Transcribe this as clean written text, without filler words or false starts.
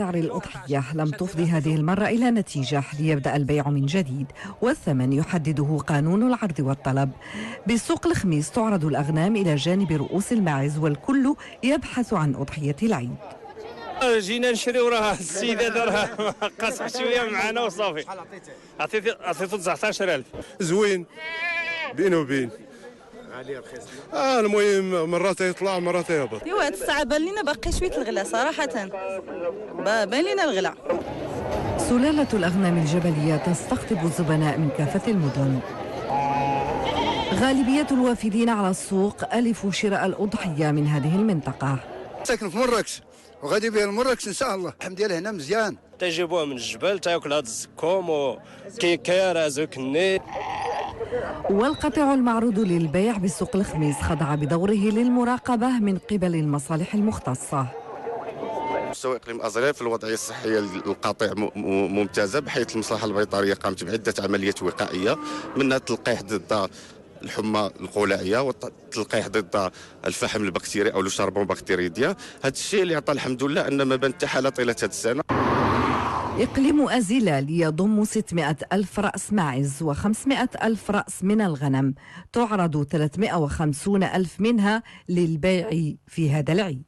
سعر الأضحية لم تفضي هذه المرة إلى نتيجة، ليبدأ البيع من جديد، والثمن يحدده قانون العرض والطلب. بسوق الخميس تعرض الأغنام إلى جانب رؤوس الماعز، والكل يبحث عن أضحية العيد. جينا نشريو، راه السيد هذا راه قاصح شوية معنا وصافي. عطيته 19000. زوين، بين وبين، غالي رخيص. المهم مرات يطلع مرات يهبط. ايوا هاد الساعة بان لينا باقي شوية الغلا، صراحة بان لينا الغلا. سلالة الأغنام الجبلية تستقطب الزبناء من كافة المدن. غالبية الوافدين على السوق ألفوا شراء الأضحية من هذه المنطقة. ساكن في مراكش وغادي بها لمراكش ان شاء الله. اللحم ديالها هنا مزيان. تيجيبوها من الجبل، تاكل هذا الزكوم وكيكير زوكني. والقطيع المعروض للبيع بسوق الخميس خضع بدوره للمراقبة من قبل المصالح المختصة. مستوى اقليم ازرير في الوضعية الصحية للقطيع ممتازه، بحيث المصلحة البيطريه قامت بعده عمليات وقائيه، منها التلقيح ضد الحمى القلاعيه والتلقيح ضد الفحم البكتيري او le charbon bactéridien. هذا الشيء اللي عطى الحمد لله ان ما بان حتى حاله طيلة هذه السنه. إقليم أزيلال يضم 600 ألف رأس ماعز و500 ألف رأس من الغنم، تعرض 350 ألف منها للبيع في هذا العيد.